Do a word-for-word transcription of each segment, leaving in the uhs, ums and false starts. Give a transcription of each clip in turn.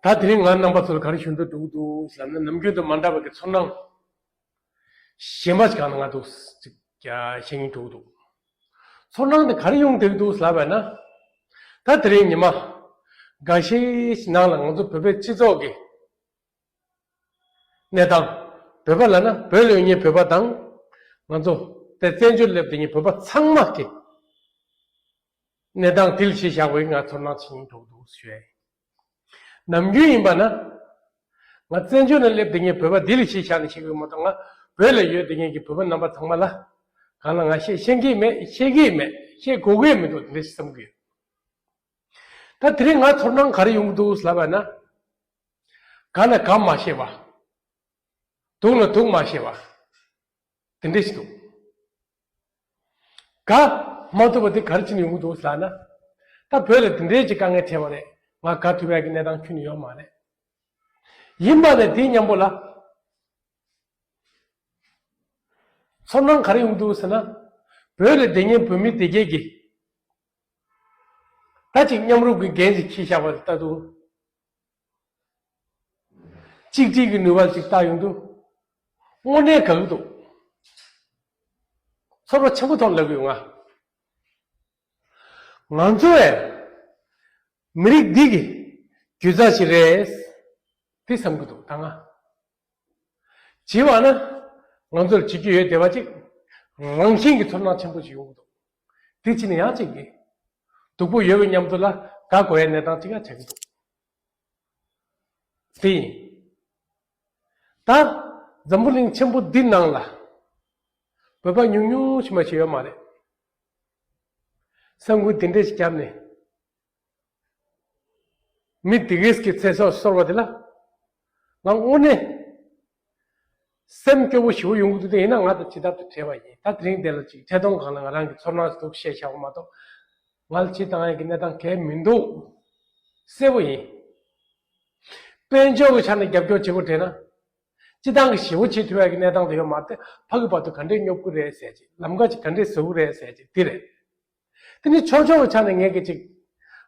ད་དེ་རིང་ང་རྣམ་པ་ཚོར་ག་རེ་ཞུ་འདོད་འདུག་འདུག་ཟེར་ན། ནམ་རྒྱུན་དང་མ་འདྲ་བའི་གི་ཚོར་སྣང་གཞན་པ་ཞིག་གང་ན་ང་འདུག་ཅིག་བཤད་སྙིང་འདོད་འདུག་ཚོར་སྣང་དེ་ག་རེ་ཡོང་བསྡད་འདུག་ལབ་པ་ན། ད་དེ་རིང་ཉི་མ་འགའ་ཤས་ནང་ལ་ང་ཚོ་བོད་པའི་སྤྱི་ཚོགས་ཀྱི་གནས་སྟངས། བོད་པ་ལབ་ན་བོད་ལ་ཡོད་མཁན་བོད་པ་དང་། ང་ཚོ་དེ་བཙན་བྱོལ་སླེབས་བསྡད་མཁན་བོད་པ་ཚང་མ་གི་གནས་སྟངས་དེ་ལ་གཞི་བཞག་པའི་ང་ཚོར་སྣང་བྱེད་སྙིང་འདོད་འདུག་ཞུ་ཡ་ཡིན། ནམ་རྒྱུན་ཡིན་པ་ན། ང་བཙན་བྱོལ་ནང་སླེབས་བསྡད་མཁན་བོད་པ་འདི་ལ་གཞི་བཞག་ནས་བཤད་ཀྱི་ཡོད་མ་གཏོགས། ང་བོད་ལ་ཡོད་བསྡད་མཁན་གྱི་བོད་པ་རྣམ་པ་ཚང་མ་ལ་གང་ལ་ང་བཤད་ཤེས་ཀྱི་མེད། ཤེས་ཀྱི་མེད། ཤེས་དགོས་ཀྱི་མི་འདུག་དེ་འདྲ་ཞིག་བསམ་གྱི་ཡོད། ད་དེ་རིང་ང་ཚོར་སྣང་ག་རེ་ཡོང་གི་འདུག་ལབ་པ་ན། གང་ལ་གང་མ་ཤེས་པ། དུག་ལ་དུག་མ་ཤེས་པ། དེ་འདྲ་ཞིག་འདུག་དགའ་མ་ཐུབ་པ་དེ་ག་རེ་བྱས་ནས་ཡོང་གི་འདུག་ཟེར་ན། ད་བོད་ལ་དེ་འདྲའི་ཅིག་དཀའ་ངལ་འཕྲད་པ་རེད། ང་དགའ་ཐུབ་ཡག་གི་གནས་སྟངས་ཁྱོན་ནས་ཡོད་མ་རེད། ཡིན་པ་ནས་དེའི་མཉམ་པོ་ལ་ཚོར་སྣང་ག་རེ་ཡོང་གི་འདུག་ཟེར་ན། བོད་ལ་བསྡད་མཁན་བོད་མི་སྡེ་བརྒྱད་ཀྱིས། ད་ཅིག་མཉམ་རུབ་ཀྱི་འགན་ཞིག་འཁྱེར་བཞག་པ་ལྟ་དུས། གཅིག་སྒྲིལ་གྱི་ནུས་པ་ཅིག་བཏགས་ཡོང་དུས། དངོས་གནས་དགའ་གི་འདུག་ཚོར་བ་ཆེན་པོ་ཐོག་ལབ་ཀྱི་ཡོད་ང་། ང་ཚོ་བས་མི་རིགས་འདི་གི་རྒྱུད་རྩ་ཞིག་རེད། དེ་བསམ་གྱི་འདུག་ད་ང་། བྱིས་པ་ན་ང་ཚོར་བྱེད་རྒྱུ་ཡོད་བསྡད་པ་ཅིག་རང་བཞིན་གྱི་ཚོར་སྣང་ཆེན་པོ་ཞིག་ཡོང་གི་འདུག་དེ་ཕྱིན་ནས་ཡང་ཅིག་གི་སྡུག་པོ་ཡོད་པའི་མཉམ་དུ་ལ་དགའ་དགོས་ཡའི་གནས་སྟངས་ཅིག་ཡང་ཆགས་ཀྱི་འདུག་དེ་ཡིན། ད་འཛམ་བུ་གླིང་ཆེན་པོ་འདི་ནང་ལ་བོད་པ་ཉུང་ཉུང་ཞིག་མ་ཞིག་ཡོད་མ་རེད། ས་འགུལ་འདི་འདྲ་ཞིག་བརྒྱབ་ནས། མི་དེ་གས་ཀྱི་ཚེ་སྲོག་གསོར་བ་དེ་ལ། ང་དངོས་གནས་སེམས་སྐྱོ་བོ་ཞེ་པོ་ཡོང་གི་འདུག་དེ་ཡིན་ན་ང་དང་ཇི་ལྟར་དུ་བྲལ་བ་ཡིན། ད་དེ་རིང་དེ་ལ་ཅིག་འཕྲལ་གཏོང་སྒང་ལ་ང་རང་གི་ཚོར་སྣང་ཞིག་འདུག་བཤད་བཞག་པ་མ་གཏོགས། ང་ལ་ཇི་བཏང་ཡག་གི་གནས་སྟངས་གང་ཡང་མི་འདུག་གསལ་པོ་ཡིན། དཔལ་འབྱོར་གྱི་ཆ་ནས་རྒྱབ་སྐྱོར་བྱེད་དགོས་དྲན་ན། སྤྱི་བཏང་གི་ཞེ་པོ་བྱེད་ཐུབ་ཡག་གི་གནས་སྟངས་དེ་ཡོད་མ་རེད། ཕ་གི་བར་དུ་ག་འདྲས་སྙོབ་ཀྱི་རེད་ཟེར་ཅིག་ལམ་ཁ་ཅིག་ག་འདྲས་བཟོ་གི་རེད་ཟེར་ཅིག་དེ་རེད། དེ་ནི་ཆོག་ཆོག་གི་ཆ་ནས་ངས་ཀྱི་ཅིག་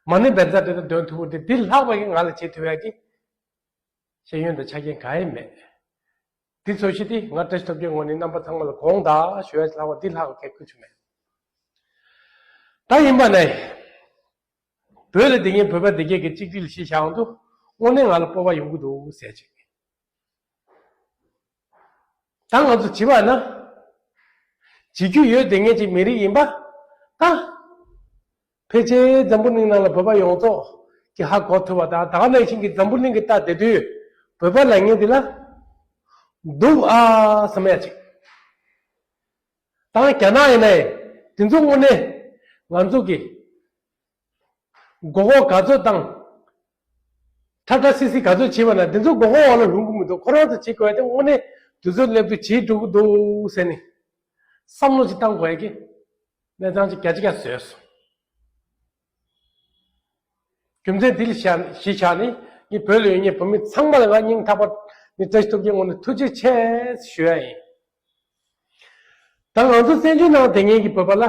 མ་ཎི་བཛྲ་དེ་ཚོ་འདོན་ཐུབ་པ་དེ། དེ་ལྷག་པ་གི་ང་ལ་བྱེད་ཐུབ་ཡག་གི་ཤེས་ཡོན་དང་ཆ་རྐྱེན་གང་ཡང་མེད། དེ་ཚོ་ཞིག་དེ་ང་བཀྲ་ཤིས་སྟོབས་རྒྱལ་ངོས་ནས་རྣམ་པ་ཚང་མ་ལ་དགོངས་དག་ཞུ་ཡག་ལྷག་པ་དེ་ལྷག་གི་གལ་ཁུལ་ཆུ་མེད། ད་ཡིན་པ་ནས། བོད་ལ་བསྡད་མཁན་བོད་པ་སྡེ་བརྒྱད་ཀྱི་གཅིག་སྒྲིལ་ཞིག་བཞག་འདུག་དངོས་གནས་ང་ལ་སྤོབས་པ་ཡོང་གི་འདུག་ཟེར་ཅིག་ད་ང་ཚོ་བྱིས་པ་ན། བྱེད་རྒྱུ་ཡོད་བསྡད་མཁན་གྱི་མི་རིགས་ཡིན་པ། ད་ཕལ་ཆེར་འཛམ་བུ་གླིང་ནང་ལ་བོད་པ་ཡོངས་རྫོགས་ཀྱིས་ཧ་གོ་ཐུབ་པ་དང་། ད་ག་ནང་བཞིན་གྱི་འཛམ་བུ་གླིང་གི་ལྟ་བསྡད་དུས། བོད་པ་ལབ་མཁན་འདི་ལ་སྡུག་ཨ་བསམ་ཡག་ཅིག་ད་རྒྱ་ནག་ཡིན་ནའི་དེ་ཚོ་དངོས་གནས་ང་ཚོ་གི་མགོ་སྐོར་ག་ཚོད་བཏང་། ཁྲ་ཁྲ་སི་སི་ག་ཚོད་བྱས་པ་ན། དེ་ཚོ་མགོ་སྐོར་འོག་ལ་ལྷུང་གི་མི་འདུག་ཁོ་རང་ཚོ་བྱེད་དགོས་ཡ་དེ་དངོས་གནས་དུས་ཚོད་སླེབས་དུས་བྱེད་འགྲོ་གི་འདུག་ཟེར་ནས་བསམ་བློ་ཅིག་བཏང་དགོས་ཡ་གི་གནས་སྟངས་ཅིག་རྒྱ་ཆེ་རྒྱ་བཟོས་སོང་། རྒྱུ་མཚན་འདི་ལ་བཞག་གཞི་བཞག་ནས་ངས་བོད་ལ་ཡོད་མཁན་བོད་མི་ཚང་མ་ལ་ང་སྙིང་ཐག་པ་ནས་བཀྲ་ཤིས་སྟོབས་རྒྱལ་ངོས་ནས་ཐུགས་རྗེ་ཆེ་ཞུ་ཡ་ཡིན། ད་ང་ཚོ་བཙན་བྱོལ་ནང་བསྡད་མཁན་གྱི་བོད་པ་ལ།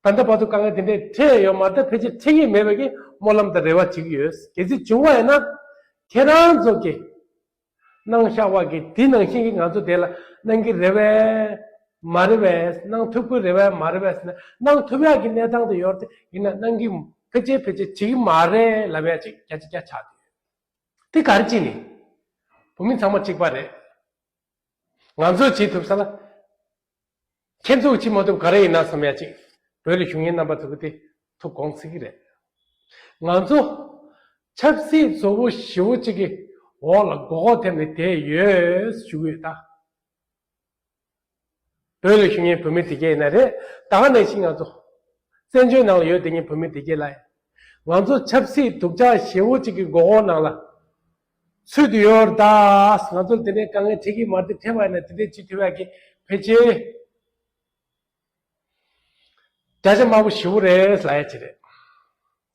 ད་ལྟ་བར་དུ་དཀའ་ངལ་དེ་འདྲས་འཕྲད་ཡོད་མ་རེད། ཕལ་ཆེར་འཕྲད་ཀྱི་མེད་པའི་གི་སྨོན་ལམ་དང་རེ་བ་བྱེད་ཀྱི་ཡོད། གལ་སྲིད་བྱུང་བ་ཡིན་ན། ཁྱེད་རང་ཚོ་གི་གནང་བཞག་པ་གི་དེ་ནང་བཞིན་གྱི་ང་ཚོ་དེ་ལ་གནང་གི་རེད་པས། མ་རེད་པས། གནང་ཐུབ་ཀྱི་རེད་པས། མ་རེད་པས་ཟེར་ན། གནང་ཐུབ་ཡག་གི་གནས་སྟངས་དེ་ཡོད་རེད། ཡིན་ན་གནང་གི་ཕལ་ཆེར་ཕལ་ཆེར་བྱེད་ཀྱི་མ་རེད་ལབ་ཡག་ཅིག་རྒྱ་ཆེ་རྒྱ་ཆགས་བསྡད་ཡོད། དེ་ག་རེ་བྱས་ནས། བོད་མི་ཚང་མ་གཅིག་པ་རེད། ང་ཚོས་བྱེད་ཐུབ་ས་ལ། ཁྱེད་ཚོས་བྱེད་མ་ཐུབ་ག་རེ་ཡིན་ན་བསམ་ཡག་ཅིག་བོད་ལ་བཞུགས་མཁན་རྣམ་པ་ཚོ་གིས་དེ་ཐུགས་དགོངས་འཚོལ་གྱི་རེད། ང་ཚོ་ཆབ་སྲིད་བཟོ་བོ་ཞེ་བོ་གཅིག་གི་འོག་ལ་མགོ་སྐོར་ཐེབས་ནས་བསྡད་ཡོད་ཞུ་གི་ཡོད་ད། བོད་ལ་བཞུགས་མཁན་བོད་མི་དེ་གས་ཡིན་ན་རེད། ད་ག་ནང་བཞིན་ང་ཚོ་བཙན་བྱོལ་ནང་ལ་ཡོད་བསྡད་མཁན་བོད་མི་དེ་གས་ལ། ང་ཚོ་ཆབ་སྲིད་སྡུག་ཅག་ཞེ་བོ་གཅིག་གི་མགོ་སྐོར་ནང་ལ་ཚུད་དུ་ཡོད་རེད་ད། ང་ཚོར་དེ་འདྲའི་དཀའ་ངལ་འཕྲད་ཀྱི་མ་རེད། དེ་འཕྲད་པ་ཡིན་ན་དེ་འདྲའི་བྱེད་ཐུབ་ཡག་གི་ཕལ་ཆེར་བརྒྱ་ཆ་དམའ་པོ་ཞེ་པོ་རེད་ལབ་ཡག་ཅིག་རེད།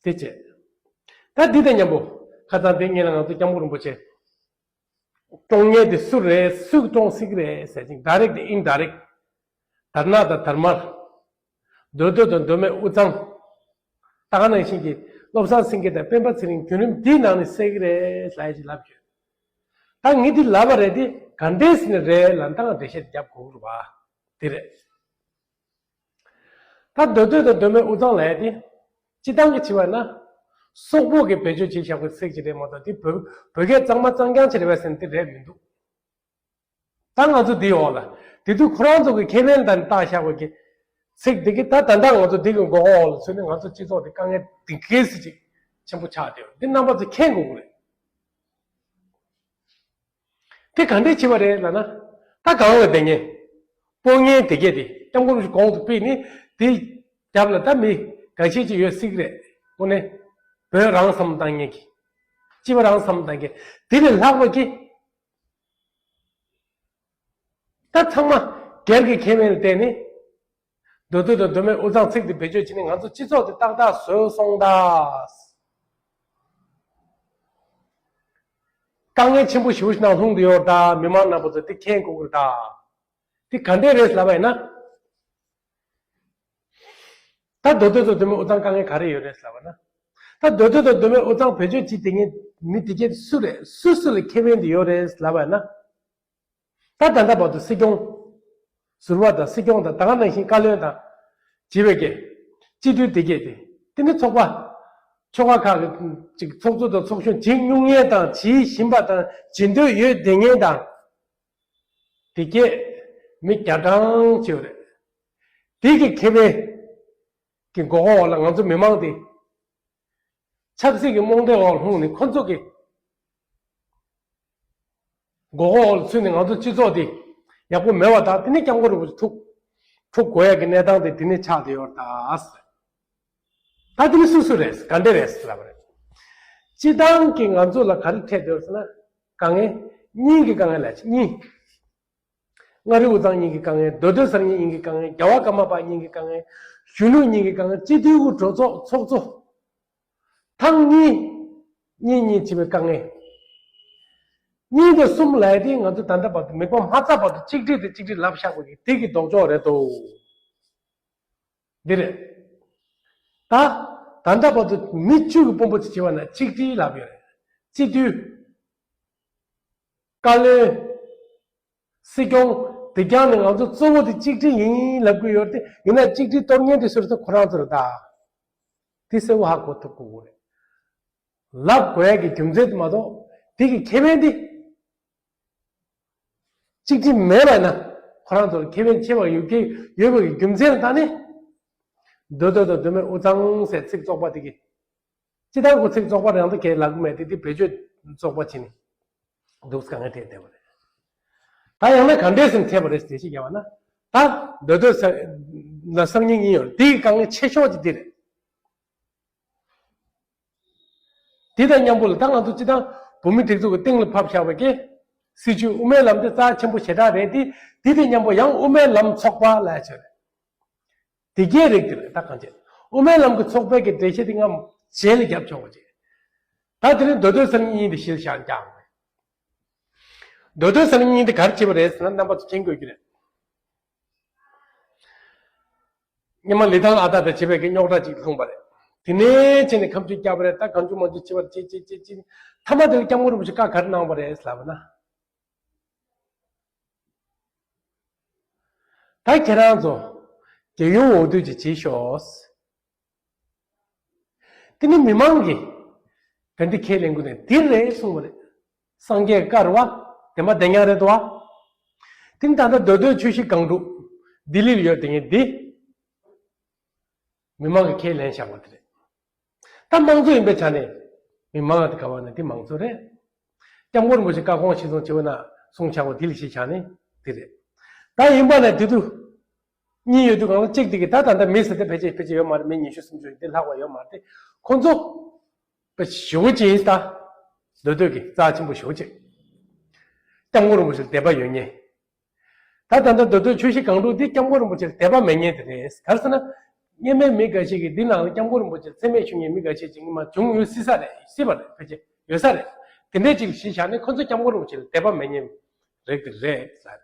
དེ་བྱས། ད་འདི་དང་མཉམ་པོ་ཁ་སང་དེ་སྔོན་ལ་ང་ཚོ་སྐྱབས་མགོན་རིན་པོ་ཆེ། བཀྲོངས་མཁན་དེ་སུ་རེད། སུས་བཀྲོངས་སྲིད་ཀྱི་རེད་ཟེར་ཅིང་། direct indirect། དར་ནག་དང་དར་དམར། མདོ་སྟོད་དང་མདོ་སྨད་དབུས་གཙང་། ད་ག་ནང་བཞིན་གྱི་ བློ་བཟང་སེང་གེ་དང་སྤེན་པ་ཚེ་རིང་བརྒྱུད་རིམ་འདིའི་ནང་ནས་གསལ་གི་རེད་ལབ་ཡ་ཅིག་ལབ་ཡོད། ད་ངས་འདི་ལབ་པ་རེད་དེ་ག་འདྲས་ནས་རེད་ལབ་ན་ད་ང་འགྲེལ་བཤད་རྒྱབ་དགོས་ཀྱི་རེད་པ། དེ་རེད། ད་མདོ་སྟོད་དང་མདོ་སྨད་དབུས་གཙང་ལབ་ཡ་དེ། སྤྱིར་བཏང་གི་བྱས་པ་ན། སོག་པོ་གི་བེད་སྤྱོད་བྱེད་བཞག་པའི་ཚིག་ཅིག་རེད་མ་གཏོགས་དེ་བོད་བོད་སྐད་གཙང་མ་གཙང་རྐྱང་ཅིག་རེད་པས་ཟེར་ན་དེ་རེད་མི་འདུག་ད་ང་ཚོ་འདིའི་འོག་ལ། དེ་དུས་ཁོ་རང་ཚོ་གི་ཁེ་ཕན་དང་བཏགས་བཞག་པའི་གི་ཚིག་འདི་གི་ད་ད་ལྟ་ང་ཚོ་འདི་གི་མགོ་སྐོར་འོག་ལ་ཚུད་ནས་ང་ཚོ་སྤྱི་ཚོགས་འདི་དཀའ་ངལ་འདི་གལ་སྲིད་ཅིག་ཆེན་པོ་ཆགས་བསྡད་ཡོད། འདི་རྣམ་པ་ཚོ་མཁྱེན་དགོས་ཀྱི་རེད། དེ་ག་འདྲས་བྱས་པ་རེད་ལབ་ན། ད་གང་ལ་བསྡད་མཁན། སྤོ་མཁན་དེ་གས་དེ་སྐྱབས་མགོན་རིན་པོ་ཆེ་གོང་དུ་སྤོས་ནས་དེ་རྒྱབ་ལ་ད་མི་འགའ་ཤས་ཅིག་ཡོད་སྲིད་ཀྱི་རེད། དངོས་གནས་བོད་རང་བསམ་བློ་བཏང་མཁན་གྱི། སྤྱི་པ་རང་བསམ་བློ་བཏང་མཁན། དེ་ལས་ལྷག་པ་གི། ད་ཚང་མ་སྒེར་གྱི་ཁེ་ཕན་ལ་བརྟེན་ནས། མདོ་སྟོད་དང་མདོ་སྨད་དབུས་གཙང་ཚིག་དེ་བེད་སྤྱོད་བྱས་ནས་ང་ཚོ་སྤྱི་ཚོགས་དེ་ཏག་ཏག་བཟོས་སོང་ད། དཀའ་ངལ་ཆེན་པོ་ཞེ་པོ་ཞིག་ནང་ལྷུང་བསྡད་ཡོད་རེད་ད། མི་མང་རྣམ་པ་ཚོ་དེ་མཁྱེན་དགོས་ཀྱི་རེད་ད། དེ་ག་འདྲས་རེད་ལབ་པ་ཡིན་ན། ད་མདོ་སྟོད་དང་མདོ་སྨད་དབུས་གཙང་དཀའ་ངལ་ག་རེ་ཡོད་རེད་ལབ་པ་ན། ད་མདོ་སྟོད་དང་མདོ་སྨད་དབུས་གཙང་བེད་སྤྱོད་བྱེད་བསྡད་མཁན་མི་དེ་གས་སུ་རེད། སུ་སུ་ལ་ཁེ་ཕན་དེ་ཡོད་རེད་ལབ་པ་ན། ད་ད་ལྟ་བར་དུ་སྲིད་སྐྱོང་། ཟུར་པ་དང་སྲིད་སྐྱོང་དང་ད་ག་ནང་བཞིན་བཀའ་བློན་དང་། བྱེད་པའི་གི། སྤྱི་འཐུས་དེ་གས་དེ། དེ་ནི་ཚོགས་པ། ཆོལ་ཁ་ཁག་གི་ཅིག་ཚོགས་གཙོ་དང་ཚོགས་གཞོན་བྱེད་མྱོང་མཁན་དང་བྱེད་བཞིན་པ་དང་བྱེད་འདོད་ཡོད་བསྡད་མཁན་དང་། དེ་གས་མི་བརྒྱ་གྲངས་ཅིག་ཡོད་རེད། དེ་གི་ཁེ་ཕན་གྱི་མགོ་སྐོར་འོག་ལ་ང་ཚོ་མི་མང་དེ་ཆབ་སྲིད་ཀྱི་རྨོངས་དད་འོག་ལྷུང་ནས་ཁོ་ཚོ་གི་མགོ་སྐོར་འོག་ལ་ཚུད་ནས་ང་ཚོ་སྤྱི་ཚོགས་དེ་ཡག་པོ་མེད་པ་དང་དེ་ནས་སྐྱབས་མགོན་རིན་པོ་ཆེ་ཐུག་ཐུག་དགོས་ཡག་གི་གནས་སྟངས་དེ་དེ་ནས་ཆགས་བསྡད་ཡོད་རེད་ད། ད་དེ་ནི་སུ་སུ་རེད། ག་འདྲས་རེད་ལབ་པ་རེད། སྤྱི་བཏང་གི་ང་ཚོ་ལ་ག་རེ་འཕྲད་འདུག་ཟེར་ན། དཀའ་ངལ་གཉིས་ཀྱི་དཀའ་ངལ་ལ་གཉིས། མངའ་རིས་དབུས་གཙང་གཉིས་ཀྱི་དཀའ་ངལ། མདོ་སྟོད་གསར་རྙིང་གཉིས་ཀྱི་དཀའ་ངལ། རྒྱལ་བ་ཀརྨ་པ་གཉིས་ཀྱི་དཀའ་ངལ། གཞོན་ནུ་གཉིས་ཀྱི་དཀའ་ངལ། སྤྱི་འཐུས་དབུ་གྲོས་ཚོགས་ཚོགས་གཙོ། ཐེངས་གཉིས། གཉིས་གཉིས་བྱས་པའི་དཀའ་ངལ། གཉིས་དང་གསུམ་ལབ་ཡ་དེ་ང་ཚོ་ད་ལྟ་བར་དུ་མི་གོ་མ་ཚར་བར་དུ་གཅིག་སྒྲིལ་དེ་གཅིག་སྒྲིལ་ལབ་བཞག་པ་གི་དེ་གི་ལྡོག་ཕྱོགས་རེད་དོ། འདི་རེད། ད་ད་ལྟ་བར་དུ་མི་བཅུ་གི་དཔོན་པོ་ཅིག་བྱས་པ་ན་གཅིག་སྒྲིལ་ལབ་ཡོད་རེད། སྤྱི་འཐུས། བཀའ་བློན། སྲིད་སྐྱོང་། དེ་རྐྱང་ནས་ང་ཚོ་གཙོ་བོ་དེ་གཅིག་སྒྲིལ་ཡིན་ལབ་ཀྱི་ཡོད་དེ་ཡིན་ན་གཅིག་སྒྲིལ་གཏོར་མཁན་དེ་སུ་རེད་ཟེར་ཁོ་རང་ཚོ་རེད་ད། དེ་གསལ་པོ་ཧ་གོ་ཐུབ་དགོས་ཀྱི་རེད། ལབ་དགོས་ཡ་གི་རྒྱུ་མཚན་དེ་མ་གཏོགས་དེ་གི་ཁེ་ཕན་དེ། གཅིག་སྒྲིལ་མེད་པ་ན་ཁོ་རང་ཚོར་ཁེ་ཕན་ཆེ་བ་ཡོད་ཀྱི་ཡོད་པ་གི་རྒྱུ་མཚན་ལ་བརྟེན་ནས། མདོ་སྟོད་དང་མདོ་སྨད་དབུས་གཙང་ཟེར་ཚིག་བཙོག་པ་དེ་གི། སྤྱི་བཏང་ཁོ་ཚིག་བཙོག་པ་རང་དུ་གས་ལབ་ཀྱི་མེད་དེ་དེ་བེད་སྤྱོད་བཙོག་པ་བྱས་ནས་འདུག་ག་ངས་དྲན་བསྡད་པ་རེད། ད་ཡང་ན་ག་འདྲས་སེམས་འཐད་པ་རེད་ཟེར་ཞིག་ཡང་ན། ད་མདོ་སྟོད་ས་ན་གསར་རྙིང་གཉིས་ཡོད་རེད། དེའི་དཀའ་ངལ་ཆེ་ཤོས་ཀྱི་དེ་རེད། དེ་དང་མཉམ་པོ་ལ་ད་ང་ཚོ་སྤྱི་བཏང་བོད་མི་སྒྲིག་འཛུགས་ཀྱི་སྟེང་ལ་ཕབ་བཞག་པའི་གི་སྲིད་བྱུས་དབུ་མའི་ལམ་དེ་རྩ་ཆེན་པོ་ཞེ་དྲག་རེད་དེ། དེ་དང་མཉམ་པོ་ཡང་དབུ་མའི་ལམ་ཚོགས་པ་ལབ་ཡ་ཅིག་རེད། དེ་གའི་རིགས་དེ་རེད་ད་གང་བྱེད། དབུ་མའི་ལམ་གྱི་ཚོགས་པའི་གི་འགྲེལ་བཤད་དེ་ང་རྗེས་ལ་རྒྱབ་ཆོག་པ་བྱེད། ད་དེ་རིང་མདོ་སྟོད་གསར་རྙིང་གཉིས་དེ་གཞིར་བཞག་ཀྱང་། མདོ་སྟོད་གསར་རྙིང་གཉིས་དེ་ག་རེ་བྱས་པ་རེད་ཟེར་ན་རྣམ་པ་ཚོ་མཁྱེན་དགོས་ཀྱི་རེད། སྔོན་མ་ལི་ཐང་ཨ་སྟག་དང་བྱེད་པའི་གི་རྙོག་དྲ་ཅིག་ལྷུང་བ་རེད། དེ་ནས་བྱས་ནས་ཁ་མཆུ་བརྒྱབ་པ་རེད། ད་གང་བྱུང་མང་བྱུང་བྱེད་པ་རེད། ཅེས་ཅེས་ཅེས་ཅེས། མཐའ་མ་དེ་ལ་སྐྱབས་མགོན་རིན་པོ་ཆེ་བཀའ་ག་རེ་གནང་བ་རེད་ལབ་པ་ན། ད་ཁྱེད་རང་ཚོ་རྒྱལ་ཡོངས་འོས་བསྡུ་ཅིག་བྱེད་ཤོག། དེ་ནི་མི་མང་གིས་ག་འདི་ཁས་ལེན་དགོས་ནས་འདི་རེད་གསུངས་པ་རེད། སངས་རྒྱས་བཀའ་རེད་བ། བདེན་པ་བདེན་ཡག་རེད་དོ། དེ་ནི་ད་ལྟ་མདོ་སྟོད་ཆུ་བཞི་སྒང་དྲུག་ལྡི་ལི་ལ་ཡོད་དེ་ངས་འདི། མི་མང་གིས་ཁས་ལེན་བཞག་པ་དེ་རེད། ད་དམངས་གཙོ་ཡིན་པའི་ཆ་ནས་མི་མང་དེ་ག་བ་ནས་དེ་མང་གཙོ་རེད། སྐྱབས་མགོན་རིན་པོ་ཆེ་བཀའ་དགོངས་གཞིར་བཟུང་བྱས་པ་ན་གསུང་བྱ་བ་དེ་ལ་གཞི་བཞག་ནས་དེ་རེད། ད་ཡིན་པ་ན་དེ་དུས་གཉིས་ཡོད་དུས་གང་ལ་གཅིག་དེ་གི་ད་ད་ལྟ་མི་ཟེར་དེ་ཕལ་ཆེར་ཕལ་ཆེར་ཡོད་མ་རེད། མི་ཉི་ཤུ་སུམ་ཅུ་དེ་ལྷག་པ་ཡོད་མ་རེད། དེ་ཁོ་ཚོ་དཔེ་ཞེ་པོ་ཅིག་ཡིན་ད། མདོ་སྟོད་ཀྱི་རྩ་ཆེན་པོ་ཞེ་པོ་ཅིག་སྐྱབས་མགོན་རིན་པོ་ཆེ་ལ་དད་པ་ཡོད་མཁན། ད་ད་ལྟ་མདོ་སྟོད་ཆུ་བཞི་སྒང་དྲུག་འདི་སྐྱབས་མགོན་རིན་པོ་ཆེར་དད་པ་མེད་མཁན་དེ་རེད། ག་རེ་ཟེར་ན། སྔོན་མའི་མི་འགའ་ཞིག་གིས་འདི་ནང་ལ་སྐྱབས་མགོན་རིན་པོ་ཆེར་མཚན་སྨད་ཞུ་མཁན་མི་འགའ་ཞིག་ཅིག་སྔོན་མ་བྱུང་ཡོད་སྲིད་ས་རེད། སྲིད་པ་རེད། ཕལ་ཆེར་ཡོད་ས་རེད། དེ་འདྲས་ཅིག་གཞི་བཞག་ནས་ཁོ་ཚོ་སྐྱབས་མགོན་རིན་པོ་ཆེ་ལ་དད་པ་མེད་མཁན་རིགས་དེ་རེད་ཟེར།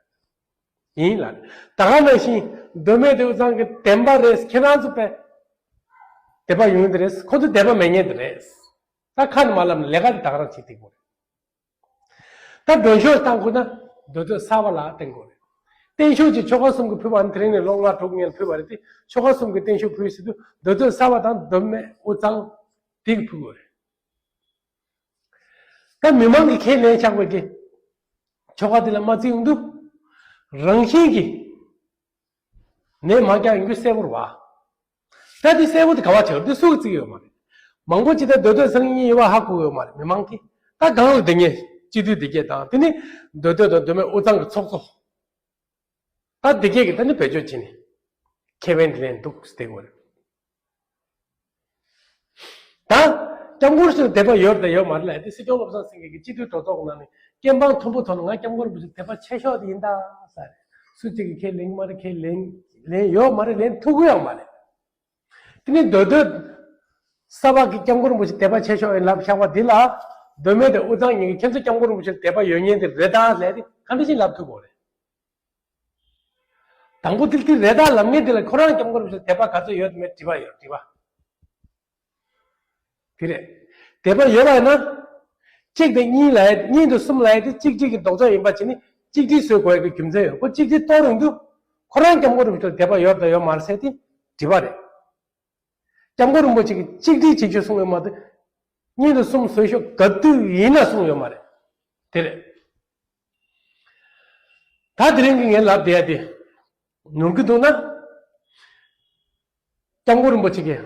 ཡིན་ལ། ད་ག་ནང་བཞིན་མདོ་སྨད་དེ་དབུས་གཙང་གི་བདེན་པ་རེད། ཁྱེད་རང་ཚོ་དཔེ། དད་པ་ཡོང་གི་རེད། ཁོ་ཚོ་དད་པ་མེད་མཁན་དེ་རེད། ད་ཁ་ནས་མ་ལབ་ནས་ལས་ཀ་དེ་ད་ག་རང་བྱེད་ཐུབ་ཀྱི་རེད། ད་མགྲོན་ཤོག་བཏང་དགོས་ན་མདོ་སྟོད་གསར་པ་ལ་བཏང་དགོས་རེད། བརྟན་བཞུགས་ཀྱི་ཆོལ་ཁ་གསུམ་གྱིས་ཕུལ་བ་ནི་དེ་རིང་ནས་ལོ་ལྔ་དྲུག་སྔོན་ལ་ཕུལ་བ་རེད་དེ། ཆོལ་ཁ་གསུམ་གྱིས་བརྟན་བཞུགས་ཕུལ་ཟེར་དུས་མདོ་སྟོད་གསར་པ་དང་མདོ་སྨད་དབུས་གཙང་དེ་གིས་ཕུལ་དགོས་རེད། ད་མི་མང་གིས་ཁས་ལེན་བཞག་པའི་གི་ཆོལ་ཁ་དེ་ལ་མ་བརྩི་ཡོང་དུས། རང་བཞིན་གྱིས་ནད་མ་རྒྱག་ཡོང་རྒྱུ་གསལ་པོ་རེད་བ། ད་དེ་གསལ་པོ་དེ་ག་བ་ཆགས་རེད། དེ་སུ་གིས་བརྩི་གི་ཡོད་མ་རེད། མང་པོ་ཅིག་ད་མདོ་སྟོད་ཚང་གཉིས་ཡོད་པ་ཧ་གོ་གི་ཡོད་མ་རེད། མི་མང་གིས་ད་སྒང་ལ་བསྡད་མཁན་སྤྱི་འཐུས་དེ་གས་དང་དེ་ནི་མདོ་སྟོད་དང་མདོ་སྨད་དབུས་གཙང་གི་ཚོགས་གཙོ། ད་འདི་གས་ཀྱི་ད་ནི་བེད་སྤྱོད་བྱས་ནས་ཁེ་ཕན་དེ་ལེན་འདུག་ཟེར་དེ་གོ་རེད། ད་སྐྱབས་མགོན་ཞིག་དད་པ་ཡོད་དང་ཡོད་མ་རེད་ལབ་དེ་སྲིད་སྐྱོང་བློ་བཟང་སེང་གེ་གིས་སྤྱི་འཐུས་གྲོས་ཚོགས་ནང་ནས་སྐད་འབངས་མཐོན་པོ་ཐོག་ནས་ང་སྐྱབས་མགོན་རིན་པོ་ཆེ་དད་པ་ཆེ་ཤོས་དེ་ཡིན་ད་ཟེར། སུ་གཅིག་གིས་ཁས་ལེན་གྱི་མ་རེད། ཁས་ལེན་ལེན་ཡོད་མ་རེད། ལེན་ཐུབ་ཀྱི་ཡོད་མ་རེད། དེ་ནི་མདོ་སྟོད་གསར་པ་གིས་སྐྱབས་མགོན་རིན་པོ་ཆེ་དད་པ་ཆེ་ཤོས་ཡིན་ལབ་བཞག་པ་འདི་ལ་མདོ་སྨད་དང་དབུས་གཙང་གཉིས་ཀྱིས་ཁྱེད་ཚོ་སྐྱབས་མགོན་རིན་པོ་ཆེ་ལ་དད་པ་ཡོད་མཁན་དེ་རེད་ད་ཟེར་དེ་ག་འདྲ་ཞིག་ལབ་ཐུབ་དགོས་རེད། དང་པོ་དེ་དེ་རེད་ད་ལབ་མཁན་དེ་ལ་ཁོ་རང་སྐྱབས་མགོན་རིན་པོ་ཆེ་ལ་དད་པ་ག་ཚོད་ཡོད་མེད་དྲི་བ་ཡོད། དྲི་བ་དེ་རེད། དད་པ་ཡོད་པ་ཡིན་ན། གཅིག་དང་གཉིས་ལབ་ཡ་གཉིས་དང་གསུམ་ལབ་ཡ་དེ་གཅིག་སྒྲིལ་གྱི་ལྡོག་ཕྱོགས་ཡིན་པ་བྱས་ནས་གཅིག་སྒྲིལ་བཟོ་དགོས་ཡ་གི་རྒྱུ་མཚན་ཡོད། ཁོ་གཅིག་སྒྲིལ་གཏོང་རུང་དུས་ཁོ་རང་སྐྱབས་མགོན་རིན་པོ་ཆེ་ལ་དད་པ་ཡོད་དང་ཡོད་མ་རེད་ཟེར་དེ་དྲི་བ་རེད། སྐྱབས་མགོན་རིན་པོ་ཆེ་གིས་གཅིག་སྒྲིལ་བྱེད་ཆོག་གསུངས་ཡོད་མ་གཏོགས། གཉིས་དང་གསུམ་བཟོ་ཤོག་ག་དུས་ཡིན་ན་གསུངས་ཡོད་མ་རེད། དེ་རེད། ད་དེ་རིང་གི་ངས་ལབ་བསྡད་ཡ་དེ་ནོར་གི་འདུག་ན། སྐྱབས་མགོན་རིན་པོ་ཆེ་གིས་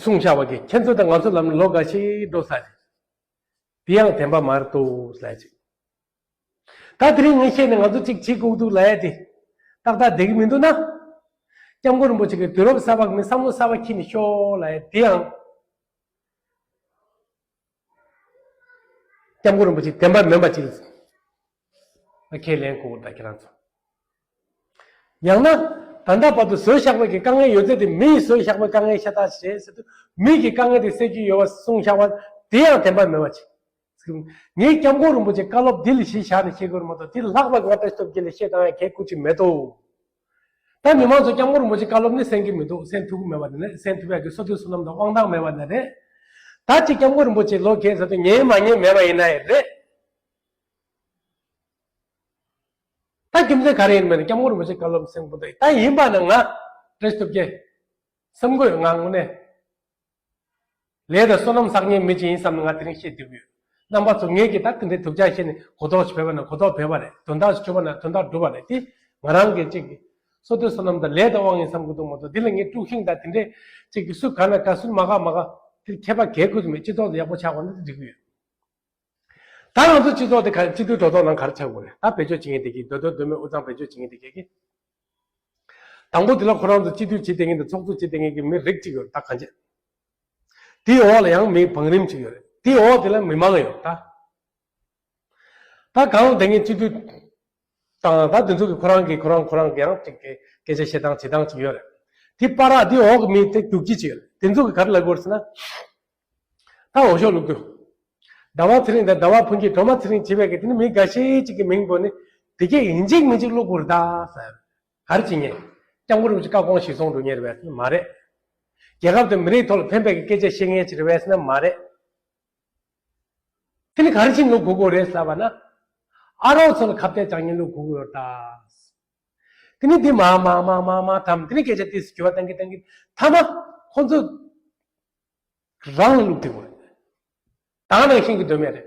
གསུངས་བཞག་པ་གི་ཁྱེད་ཚོ་དང་ང་ཚོ་ལམ་ལོ་འགའ་ཞིག་འགྲོ་ས་རེད། དེ་ཡང་བདེན་པ་མ་རེད་འདུག་ལབ་ཅིག་ད་དེ་རིང་ངས་བཤད་ནས་ང་ཚོ་གཅིག་བྱེད་དགོས་འདུག་ལབ་ཡ་དེ་ཏག་ཏག་བསྡད་ཀྱི་མི་འདུག་ན། སྐྱབས་མགོན་རིན་པོ་ཆེ་གིས་དུས་རབས་གསར་པ་གི་མི་བསམ་བློ་གསར་པ་འཁྱེར་ནས་ཤོག་ལབ་ཡ་དེ་ཡང་སྐྱབས་མགོན་རིན་པོ་ཆེ་བདེན་པ་མིན་པ་ཅིག་ལ་ཁས་ལེན་དགོས་ད་ཁྱེད་རང་ཚོ། ཡང་ན། ད་ལྟ་བར་དུ་བཟོས་བཞག་པའི་གི་དཀའ་ངལ་ཡོད་ཚད་དེ་མི་ཡིས་བཟོས་བཞག་པའི་དཀའ་ངལ་ཤ་སྟག་ཞིག་རེད་ཟེར་དུས་མི་གི་དཀའ་ངལ་དེ་སེལ་རྒྱུ་ཡོད་པ་གསུངས་བཞག་པ་དེ་ཡང་བདེན་པ་མེད་པ་ཅིག་ངས་སྐྱབས་མགོན་རིན་པོ་ཆེ་བཀའ་སློབ་འདི་ལ་གཞི་བཞག་ནས་བཤད་དགོས་རེད་མ་གཏོགས་དེ་ལ་ལྷག་པ་ང་བཀྲ་ཤིས་སྟོབས་རྒྱལ་ལ་བཤད་བཏང་ཡ་གལ་ཁུར་ཅིག་མེད་དོ། ད་མི་མང་ཚོ་སྐྱབས་མགོན་རིན་པོ་ཆེ་བཀའ་སློབ་ནི་གསན་གྱི་མི་འདུག་གསན་ཐུབ་ཀྱི་མེད་པ་དེ་ནི་གསན་ཐུབ་ཡ་གི་བསོད་བདེ་བསོད་ནམས་དང་དབང་ཐང་མེད་པ་ནི་རེད། ད་ཅིག་སྐྱབས་མགོན་རིན་པོ་ཆེ་ལོ་རྒས་ཟེར་དུས་ཉན་མ་ཉན་མེད་པ་ཡིན་ན་ཡང་རེད། ད་རྒྱུ་མཚན་ག་རེ་ཡིན་མིན་ནི་སྐྱབས་མགོན་རིན་པོ་ཆེ་བཀའ་སློབ་གསན་དགོས་འདུག་ད་ཡིན་པ་ན་ང་བཀྲ་ཤིས་སྟོབས་རྒྱལ་བསམ་དགོས་ཡོད་ང་དངོས་གནས། ལས་དང་བསོད་ནམས་བསགས་མཁན་མི་ཅིག་ཡིན་བསམ་ནས་ང་དེ་རིང་བཤད་སྡོད་ཀྱི་ཡོད། རྣམ་པ་ཚོ་ངེད་ཀྱིས་ད་དེ་འདྲའི་དུབ་ཆ་བཤད་ནས་གོ་རྟོགས་ཤིག་བོས་པ་ན་གོ་རྟོགས་བོས་པ་རེད། དོན་དག་ཤིག་བྱུང་བ་ན་དོན་དག་འགྲུབ་པ་རེད་དེ། ང་རང་གིས་ཅིག་གིས་བསོད་བདེ་བསོད་ནམས་དང་ལས་དང་དབང་ཡིན་བསམ་གྱི་འདུག་མ་གཏོགས་འདི་ལ་ངས་དཀྲུག་ཤིང་དང་དེ་འདྲའི་ཅིག་གིས་སུ་ག་ན་ག་སུ་མ་ག་མ་ག་དེ་ཁྱད་པར་གལ་དགོས་མེད། སྤྱི་ཚོགས་དེ་ཡག་པོ་ཆགས་པ་ན་དེ་འགྲིག་གི་ཡོད། ད་ང་ཚོ་སྤྱི་ཚོགས་དེ་ག་སྤྱི་འཐུས་གྲོས་ཚོགས་ནང་ག་རེ་ཆགས་དགོས་རེད། ད་བེད་སྤྱོད་བྱེད་མཁན་དེ་གས་ཀྱིས་མདོ་སྟོད་མདོ་སྨད་དབུས་གཙང་བེད་སྤྱོད་བྱེད་མཁན་དེ་གས་ཀྱིས། དང་པོ་དེ་ལ་ཁོ་རང་ཚོ་སྤྱི་འཐུས་བྱེད་བསྡད་མཁན་དང་ཚོགས་གཙོ་བྱེད་བསྡད་མཁན་གྱི་མི་རིགས་གཅིག་ཡོད་རེད་ད་གང་བྱེད། དེའི་འོག་ལ་ཡང་མི་བང་རིམ་གཅིག་ཡོད་རེད། དེའི་འོག་དེ་ལ་མི་མང་ཡོད་ད། ད་གང་ལ་དེ་ངས་སྤྱི་འཐུས་དང་ད་དེ་ཚོ་གི་ཁོ་རང་གི་ཁོ་རང་ཁོ་རང་གི་ཡང་ཅིག་གི་སྐད་ཆ་བཤད་སྟངས་བྱེད་སྟངས་ཅིག་ཡོད་རེད། དེ་པ་ར་དེ་འོག་གི་མི་དེ་རྒྱུག་ཁྱི་ཅིག་ཡོད་རེད། དེ་ཚོ་གི་ག་རེ་ལབ་དགོས་རེད་ཟེར་ན། ད་འོས་ཤོག་བླུག་དུས། ཟླ་བ་ཚེ་རིང་དང་ཟླ་བ་ཕུན་སྐྱིད་སྒྲོལ་མ་ཚེ་རིང་བྱེད་པའི་གི་དེ་ནི་མི་འགའ་ཤས་ཅིག་གི་མིང་བོས་ནས་དེ་གས་ཡིན་གཅིག་མིན་གཅིག་བླུག་དགོས་རེད་ད་ཟེར། ག་རེ་བྱེད་མཁན། སྐྱབས་མགོན་རིན་པོ་ཆེ་བཀའ་དགོངས་གཞིར་བཟུང་འགྲོ་མཁན་རེད་པས་ཟེར་ན་མ་རེད། རྒྱལ་ཁབ་དང་མི་རིགས་ཐོག་ལ་ཕན་པའི་གི་སྐད་ཆ་བཤད་མཁན་ཅིག་རེད་པས་ཟེར་ན་མ་རེད། དེ་ནི་ག་རེ་བྱེད་བླུག་དགོས་ཀྱི་རེད་ཟེར་བ་ན། ཨ་རོགས་ཚོ་ལ་ཁ་གཏད་བཅག་མཁན་བླུག་དགོས་ཀྱི་ཡོད་ད། དེ་ནི་འདི་མ་མ་མ་མ་མ་དམ་དེ་ནི་སྐད་ཆ་ཏིས་སུ་གྱུར་བ་བཏང་གི་བཏང་གི་མཐའ་མ་ཁོ་ཚོ་རང་ལ་བླུག་དེ་དགོས་རེད། ད་ག་ནང་བཞིན་གྱི་འདོད་མེད་རེད།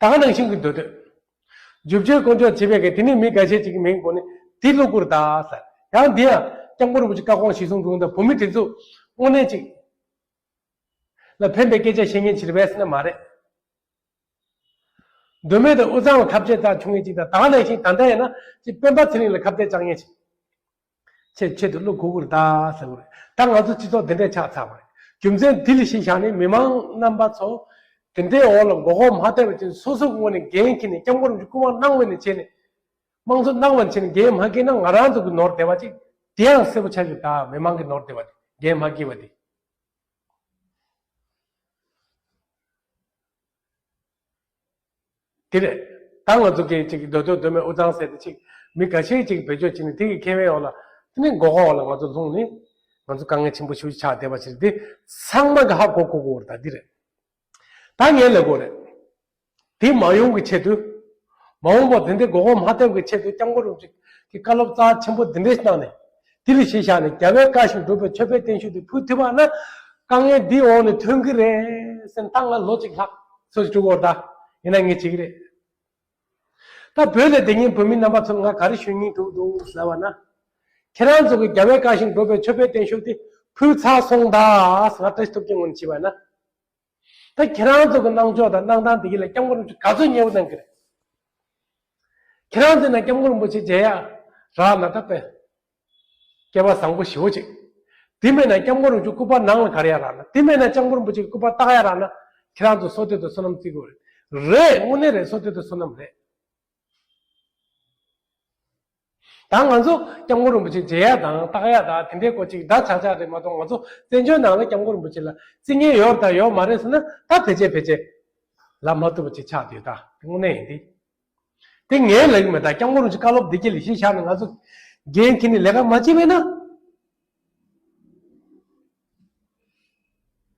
ད་ག་ནང་བཞིན་གྱི་འདོད་འདོད། རྒྱུ་ཆོས་དཀོན་མཆོག་བྱེད་པའི་གི་དེ་ནི་མི་འགའ་ཤས་ཅིག་གི་མིང་བོས་ནས་དེ་བླུག་དགོས་རེད་ད་ཟེར། ཡང་འདི་ཡང་སྐྱབས་མགོན་རིན་པོ་ཆེ་བཀའ་དགོངས་གཞིར་བཟུང་འགྲོ་མཁན་དང་བོད་མི་དེ་ཚོ་དངོས་གནས་ཅིག་ལ་ཕན་པའི་སྐད་ཆ་བཤད་མཁན་ཅིག་རེད་པས་ཟེར་ན་མ་རེད། མདོ་སྨད་དང་དབུས་གཙང་ལ་ཁ་གཏད་བཅག་ཆོག་མཁན་ཅིག་དང་ད་ག་ནང་བཞིན་ད་ལྟ་ཡིན་ན་ཅིག་སྤེན་པ་ཚེ་རིང་ལ་ཁ་གཏད་བཅག་མཁན་ཅིག་ཆེད་ཆེད་དུ་བླུག་དགོས་ཀྱི་རེད་ད་ཟེར་བ་རེད། ད་ང་ཚོ་སྤྱི་ཚོགས་འདི་འདྲས་ཆགས་ཚར་བ་རེད། རྒྱུ་མཚན་འདི་ལ་གཞི་བཞག་ནས་མི་མང་རྣམ་པ་ཚོ་དེ་འདྲའི་འོག་ལ་མགོ་སྐོར་མ་ཐེབས་པ་ཅིག་སོ་སོའི་ངོས་ནས་འགན་འཁྱེར་ནས་སྐྱབས་མགོན་རིན་པོ་ཆེ་སྐུ་དབང་གནང་བ་ནས་བྱས་ནས་དམངས་གཙོ་གནང་བ་ནས་བྱས་ནས་འགན་མ་འཁྱེར་ན་ང་རང་ཚོ་གི་ནོར་བསྡད་པ་ཅིག་དེ་ཡང་གསལ་པོ་ཆགས་ཀྱི་རེད་ད། མི་མང་གི་ནོར་བསྡད་པ་དེ་འགན་མ་འཁྱེར་བ་དེ། དེ་རེད། ད་ང་ཚོ་གི་ཅིག་མདོ་སྟོད་མདོ་སྨད་དབུས་གཙང་ཟེར་དེ་ཅིག་མི་འགའ་ཤས་ཅིག་བེད་སྤྱོད་བྱས་ནས་དེ་གི་ཁེ་ཕན་འོག་ལ་ ནི་མགོ་སྐོར་ལ་ང་ཚོ་ལྷུང་ནས་ང་ཚོ་དཀའ་ངལ་ཆེན་པོ་ཞིག་ཆགས་བསྡད་པ་ཞིག་རེད། འདི་ཚང་མ་གི་ཧ་གོ་གོ་གོ་རེད། ད་འདི་རེད། ད་ངས་ལབ་དགོས་རེད། དེ་མ་ཡོང་གི་ཆེད་དུ། མ་འོངས་པར་དེ་འདྲའི་མགོ་སྐོར་མ་ཐེབས་ཀྱི་ཆེད་དུ་སྐྱབས་མགོན་རིན་པོ་ཆེ་གི་བཀའ་སློབ་རྩ་ཆེན་པོ་འདི་འདྲས་གནང་ནས། དེ་ལ་གཞི་བཞག་ནས་རྒྱལ་བའི་བཀའ་བཞིན་སྒྲུབ་པའི་མཆོད་པའི་བརྟན་བཞུགས་དེ་ཕུལ་ཐུབ་པ་ན། དཀའ་ངལ་འདི་འོག་ནས་ཐོན་གྱི་རེད་ཟེར་ནས་ད་ང་ལོ་གཅིག་ལྷག་ཙམ་ཞིག་འགྲོ་གི་ཡོད་རེད། ད་ཡིན་ན་ངས་བྱེད་ཀྱི་རེད། ད་བོད་ལ་བསྡད་མཁན་བོད་མི་རྣམ་པ་ཚོར་ང་ག་རེ་ཞུ་སྙིང་འདོད་འདུག་ཟེར་བ་ན། ཁྱེད་རང་ཚོ་གི་རྒྱལ་བའི་བཀའ་བཞིན་སྒྲུབ་པའི་མཆོད་པའི་བརྟན་བཞུགས་དེ་ཕུལ་ཚར་སོང་ད་ཟེར། ང་བཀྲ་ཤིས་ཐུབ་རྒྱལ་ངོས་ནས་བྱས་པ་ན། ད་ཁྱེད་རང་ཚོ་གི་གནང་ཕྱོགས་དང་གནང་སྟངས་དེ་གི་ལ་སྐྱབས་མགོན་རིན་པོ་ཆེ་ག་ཚོད་མཉེས་པོ་གནང་གི་རེད། ཁྱེད་རང་ཚོས་ན་སྐྱབས་མགོན་རིན་པོ་ཆེ་མཇལ་ཡག་རག་ན་ད་དཔེ་སྐལ་བ་བཟང་པོ་ཞེ་པོ་ཅིག་དེ་མེད་ན་སྐྱབས་མགོན་རིན་པོ་ཆེ་སྐུ་པར་ནང་ལ་ག་རེ་ཡག་རག་ན། དེ་མེད་ན་སྐྱབས་མགོན་རིན་པོ་ཆེ་སྐུ་པར་བཏགས་ཡག་རག་ན། ཁྱེད་རང་ཚོ་བསོད་བདེ་དང་བསོད་ནམས་བརྩི་དགོས་རེད། རེད། དངོས་གནས་རེད། བསོད་བདེ་དང་བསོད་ནམས་རེད། ད་ང་ཚོ་སྐྱབས་མགོན་རིན་པོ་ཆེ་མཇལ་ཡག་དང་བལྟ་ཡག་དང་དེ་འདྲའི་སྐོར་ཅིག་ད་ཆག་ཆག་རེད་མ་གཏོགས། ང་ཚོ་བཙན་བྱོལ་ནང་ལ་སྐྱབས་མགོན་རིན་པོ་ཆེ་ལ་བརྩི་མཁན་ཡོད་དང་ཡོད་མ་རེད་ཟེར་ན། ད་ཕལ་ཆེར་ཕལ་ཆེར་ལབ་མ་ཐུབ་པ་ཅིག་ཆགས་བསྡད། ད་དངོས་གནས་ཡིན་ཏེ། དེ་ངས་ལབ་ཀྱི་མེད། ད་སྐྱབས་མགོན་རིན་པོ་ཆེ་བཀའ་སློབ་འདི་ག་ལ་གཞི་བཞག་ནས་ང་ཚོ་འགན་འཁྱེར་ནས་ལས་ཀ་མ་བྱས་པས་ན།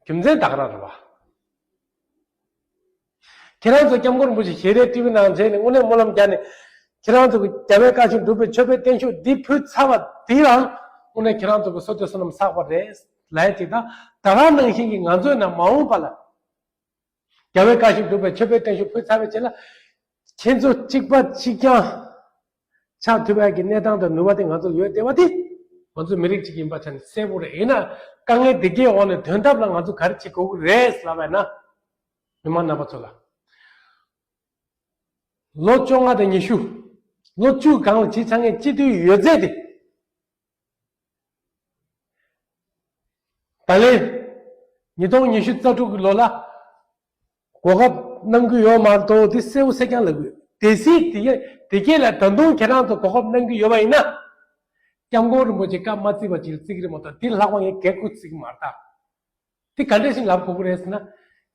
རྒྱུ་མཚན་ད་ག་རང་རེད་བ། ཁྱེད་རང་ཚོ་སྐྱབས་མགོན་རིན་པོ་ཆེ་ཞལ་རས་ཊི་བི་ནང་མཇལ་ནས་དངོས་གནས་སྨོན་ལམ་བརྒྱབ་ནས། ཁྱེད་རང་ཚོ་གི་རྒྱལ་བའི་བཀའ་བཞིན་སྒྲུབ་པའི་མཆོད་པའི་བརྟན་བཞུགས་འདི་ཕུལ་ཚར་བ་དེ་རང་དངོས་གནས་ཁྱེད་རང་ཚོ་གི་བསོད་བདེ་བསོད་ནམས་བསགས་པ་རེད་ལབ་ཡག་ཅིག་དང་། ད་ག་ནང་བཞིན་གྱི་ང་ཚོས་ན་མ་འོངས་པ་ལ་རྒྱལ་བའི་བཀའ་བཞིན་སྒྲུབ་པའི་མཆོད་པའི་བརྟན་བཞུགས་ཕུལ་ཚར་བའི་རྗེས་ལ། ཁྱེད་ཚོ་གཅིག་པ་གཅིག་རྐྱང་ཆགས་ཐུབ་ཡག་གི་གནས་སྟངས་དང་ནུས་པ་དེ་ང་ཚོ་ཡོད་བསྡད་པ་དེ། ང་ཚོ་མི་རིགས་གཅིག་ཡིན་པ་ཆ་ནས་གསལ་པོ་རེད། ཡིན་ན་དཀའ་ངལ་འདི་གའི་འོག་ནས་དོན་དག་ལ་ང་ཚོ་ག་རེ་བྱེད་དགོས་ཀྱི་རེད་ལབ་པ་ཡིན་ན། མི་མང་རྣམ་པ་ཚོ་ལ། ལོ་བཅོ་ལྔ་དང་ཉི་ཤུ། ལོ་བཅུ་སྒང་ལ་བྱས་ཚར་མཁན་སྤྱི་འཐུས་ཡོད་ཚད་དེ། ད་ལན། ཉིས་སྟོང་ཉི་ཤུ་རྩ་དྲུག་གི་ལོ་ལ་གོ་སྐབས་གནང་གི་ཡོད་མ་གཏོགས་དེ་གསལ་པོ་གསལ་རྐྱང་ལབ་དགོས། གལ་སྲིད་དེ་དེ་གས་ལ་ད་དུང་ཁྱེད་རང་ཚོ་གོ་སྐབས་གནང་གི་ཡོད་པ་ཡིན་ན། སྐྱབས་མགོན་རིན་པོ་ཆེ་བཀའ་མ་བརྩིས་པ་ཅིག་ལ་བརྩི་གི་རེད་མ་གཏོགས། དེ་ལྷག་པ་ངས་གལ་ཁུ་བརྩི་གི་མ་རེད་ད། དེ་ག་འདྲ་ཞིག་ལབ་དགོས་ཀྱི་རེད་ཟེར་ན།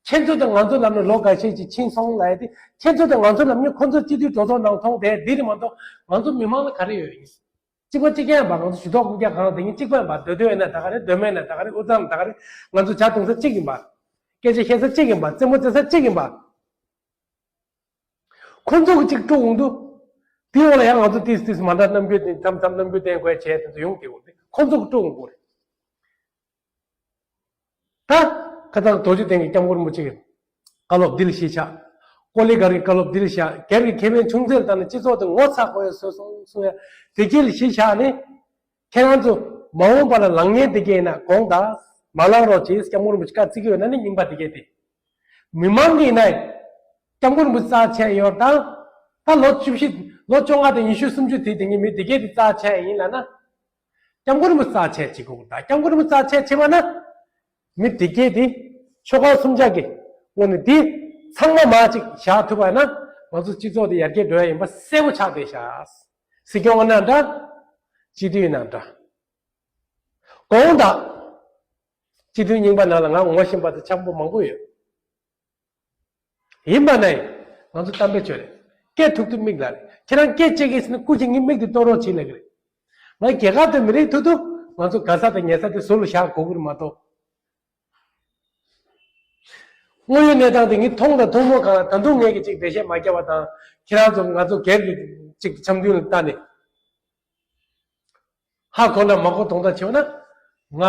ཁྱེད་ཚོ་དང་ང་ཚོ་ལབ་ནས་ལོ་འགའ་ཤས་ཅིག་ཕྱིན་སོང་ལབ་ཡ་དེ། ཁྱེད་ཚོ་དང་ང་ཚོ་ལབ་མཁན་ཁོ་ཚོ་སྤྱི་འཐུས་གྲོས་ཚོགས་ནང་མཐོང་བསྡད་འདི་རེད་མ་གཏོགས། ང་ཚོ་མི་མང་ལ་ག་རེ་ཡོད་ཡིན། གཅིག་པ་གཅིག་རྐྱང་ཡིན་པ། ང་ཚོ་ཇུས་གཏོགས་དབུ་རྒྱ་གང་དེ་ཉིད་གཅིག་པ་ཡིན་པ། སྡོད་སྡོད་ཡིན་ན་ད་ག་རེད། སྡོད་མེད་ན་ད་ག་རེད། དབུས་གཙང་ན་ད་ག་རེད། ང་ཚོ་ཇ་འཐུང་ས་གཅིག་ཡིན་པ། སྐད་ཆ་བཤད་ས་གཅིག་ཡིན་པ། རྩེད་མོ་རྩེ་ས་གཅིག་ཡིན་པ། ཁོ་ཚོ་གི་གཅིག་དཀྲུག་འོང་དུས། དེའི་འོག་ལ་ཡང་ང་ཚོ་ཏིས་ཏིས་མ་འདྲ་རྣམ་འགྱུར་དེ་མཚམས་མཚམས་རྣམ་འགྱུར་བསྟན་དགོས་བྱས་དེ་ཚོ་ཡོང་གི་ཡོད་རེད། ཁོ་ཚོ་གི་དཀྲུག་འོང་དགོས་རེད། ད་ཁ་སང་རྡོ་རྗེ་གདན་གྱི་སྐྱབས་མགོན་རིན་པོ་ཆེ་གི་བཀའ་སློབ་འདི་ལ་གཞི་བཞག་ཀོ་ལི་གྷལ་གྱི་བཀའ་སློབ་འདི་ལ་བཞག་སྒེར་གྱི་ཁེ་ཕན་ཆུང་ཙག་ལ་བལྟས་ནས་སྤྱི་ཚོགས་དེ་ངོ་ཚ་དགོས་ཡ་བཟོས་སོང་གསུང་ཡ་དེ་གྱད་ལ་གཞི་བཞག་ནས། ཁྱེད་རང་ཚོ་མ་འོངས་པ་ལ་ལངས་མཁན་དེ་གྱད་ཡིན་ན་དགོངས་དག་མ་ལངས་རོགས་བྱེད། སྐྱབས་མགོན་རིན་པོ་ཆེ་བཀའ་བརྩི་གི་ཡོད་ན་ནི་རྙིང་པ་དེ་གྱད་དེ། མི་མང་གི་ཡིན་ན། སྐྱབས་མགོན་རིན་པོ་ཆེ་རྩ་ཆེ་ཡོད་དང་། ད་ལོ་བཅུ་བཞི། ལོ་བཅོ་ལྔ་དང་ཉི་ཤུ་སུམ་ཅུ་དེ་དེ་གྱད་མི་དེ་གྱད་དེ་རྩ་ཆེ་ཡིན་ལབ་ན། སྐྱབས་མགོན་རིན་པོ་ཆེ་རྩ་ཆེ་བྱེད་དགོས་ད། སྐྱབས་མགོན་རིན་པོ་ཆེ་རྩ་ཆེ་བྱེད་པ་ན། མི་དེ་གྱད་དེ་ཆོལ་ཁ་གསུམ་ཆ་གི་ངོས་ནས་དེ་ཚང་མ་མར་ཅིག་བཞག་ཐུབ་པ་ན། ང་ཚོ་སྤྱི་ཚོགས་དེ་ཡར་རྒྱས་འགྲོ་ཡ་ཡིན་པ་གསལ་པོ་ཆགས་བསྡད་ཤག་སྲིད་སྐྱོང་ཡིན་ན་འདྲ། སྤྱི་འཐུས་ཡིན་ན་འདྲ། དགོངས་དག་སྤྱི་འཐུས་རྙིང་པ་ནང་ལ་ང་ངོ་ཤེས་པ་དང་འཆམ་པོ་མང་པོ་ཡོད། ཡིན་པ་ནའི། ང་ཚོ་གཏམ་དཔེ་བརྗོད་རེད། སྐད་ཐུག་དུས་མིག་ལ་རེད། ཁྱེད་རང་སྐད་ཆ་བཤད་ཀྱི་ཟེར་ན་སྐུ་མཁྱེན། ངས་མིག་དེ་གཏོང་རོགས་བྱེད་ལབ་ཀྱི་རེད། ང་རྒྱལ་ཁབ་དང་མི་རིགས་ཐུག་དུས་ང་ཚོ་ག་ས་དང་ཉལ་ས་དེ་ཟུར་ལ་བཞག་དགོས་ཀྱི་རེད་མ་གཏོགས། དངོས་ཡོད་གནས་སྟངས་དེ་ངས་མཐོང་དང་མཐོང་མ་མྱོང་གང་ལ་ད་དུང་ངས་ཀྱི་ཅིག་འགྲེལ་བཤད་མ་བརྒྱབ་པ་དང་། ཁྱེད་རང་ཚོ་ང་ཚོ་སྒེར་གྱི་ཅིག་འཆམ་མཐུན་ལ་བལྟས་ནས། ཧ་གོ་ན་མ་གོ་དོན་དག་ཆེ་བ་ན། ང་